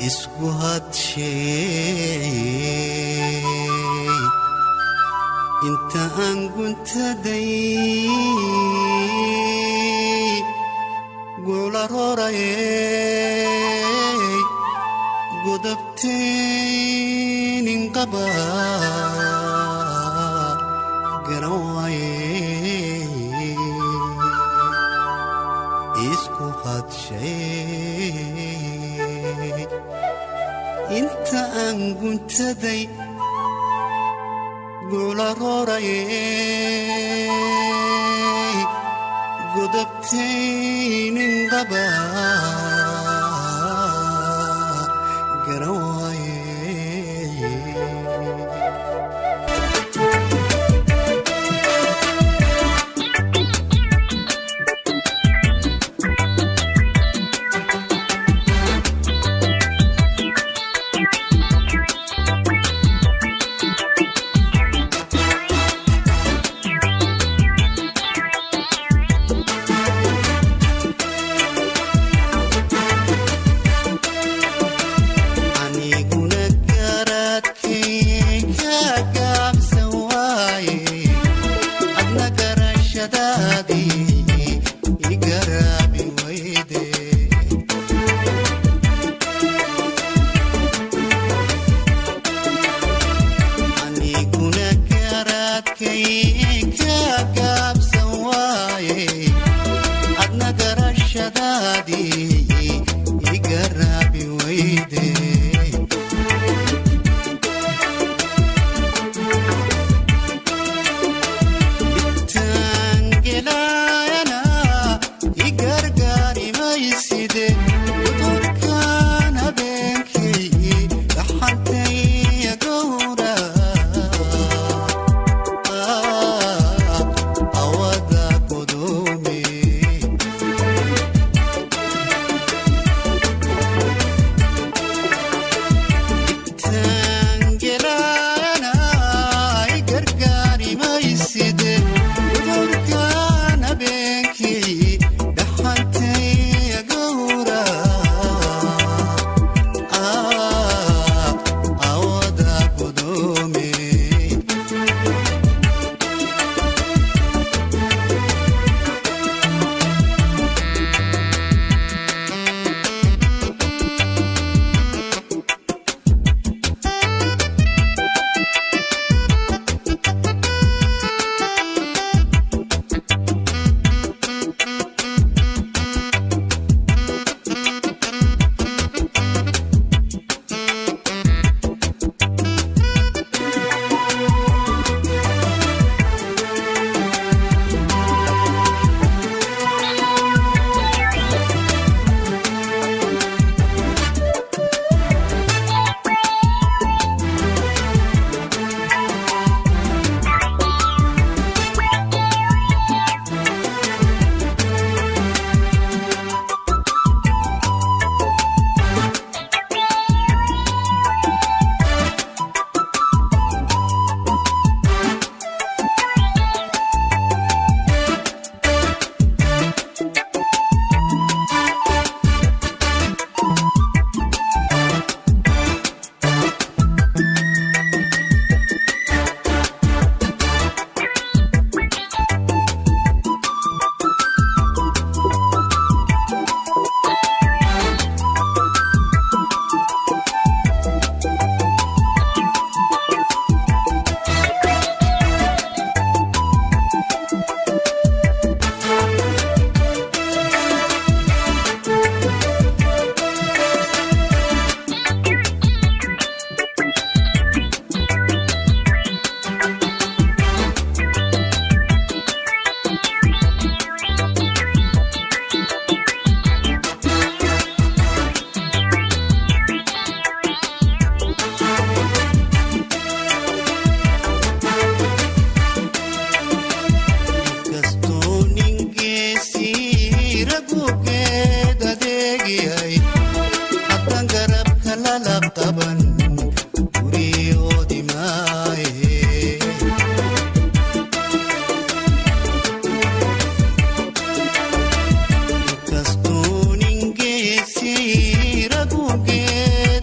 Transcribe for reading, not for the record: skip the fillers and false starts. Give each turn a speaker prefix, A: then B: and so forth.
A: Isku hadsheey inta aan guntaday gula roorayey godobtaynin qaba garan waaye. Isku hadshay inta aan guntaday gula roorayey godobtaynin qaba garan waaye. Aniguna garaadkayga gaabsan waaye, adna garashadaadii i garaabi weyde. Aniguna garaadkayga gaabsan waaye, adna garashadaadii i garaabi weyde. Tangelayana i gargaarimayside, udurkan habeenkii dhaxantay gowra awada kudume. Tangelayana i gargaarimayside, udurkan habeenkii dhaxantay gowra awada kudume. Inkastuu ningeesii ragugeed adeegyahay, haddaan garabka lala qaban guriyoodi maaye. Inkastuu ningeesii ragugeed